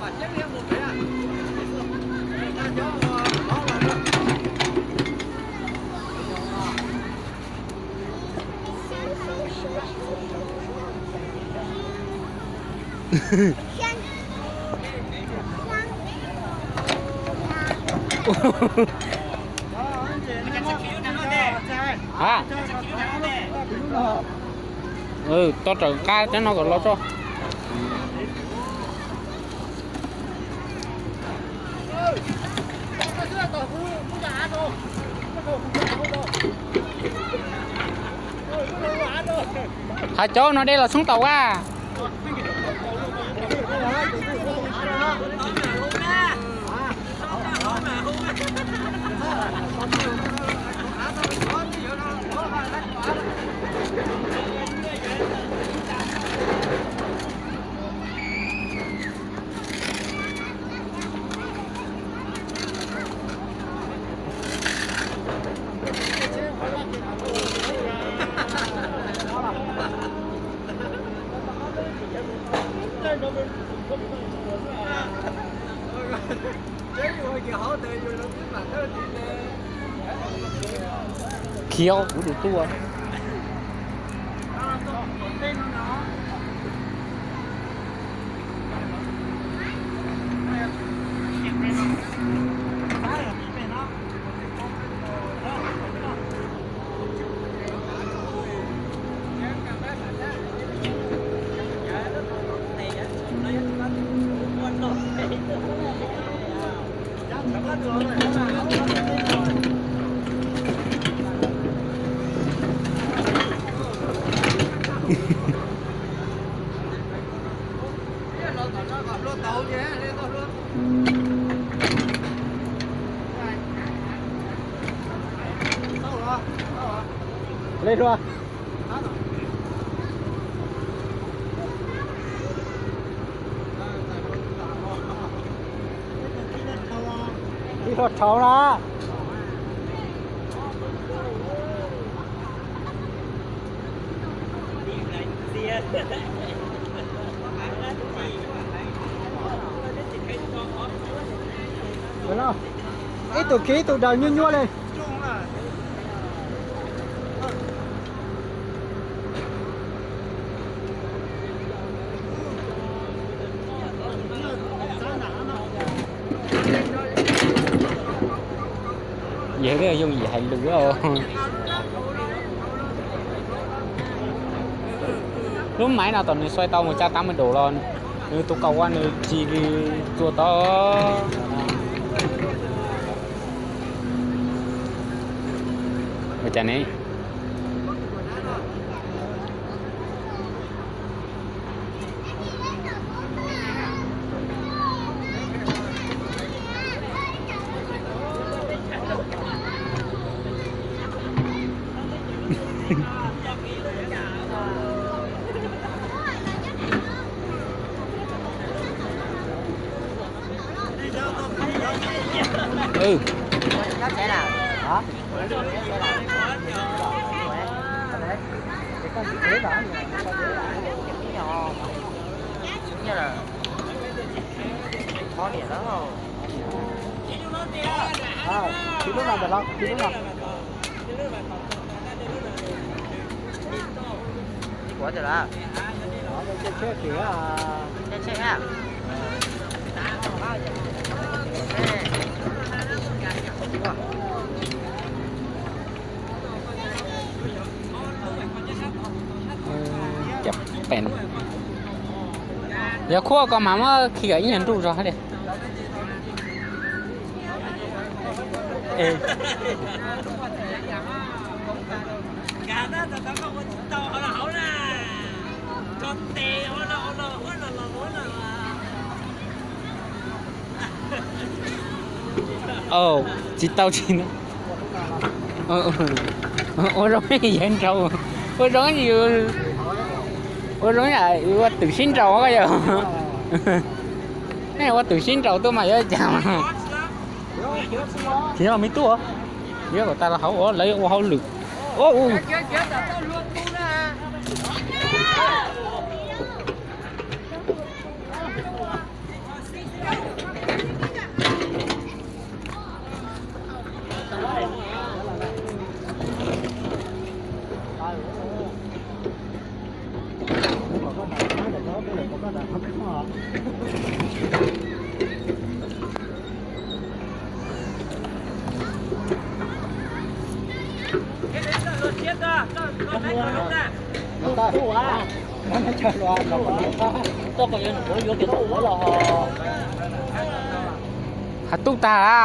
Ha, tau raws qab cov no kom los tso. Hais cov no de los tshoob taus a. Khiav kuv tus tub. Li hlua. Ib hlo rhauv na. Ib tug kiv ib tug daws nyuaj nyuaj li. Yog yooj yim hais lus. Lub maiv no thaum nws xuas tau mus xya tav mev daus los nws tus kaus ua nws tsis txuas tau. Ua cas ne? Khi lub no ntawm no, khi lub no. Ib kuav ntawm lawm. Yog khuaj ko mas muab khi kom ib nyuag nruj zog li. Tsis tau tsis. Ua zoo yawg nraug, ua zoo, ua zoo ua twm sib nraus koj yawg. Nej ua twm sib nraus tuaj mas yuav cas. Tsis yog los me tub, yuav kom tas los hauv lawv ua hauj lwm. Ua u. Has tub tag a.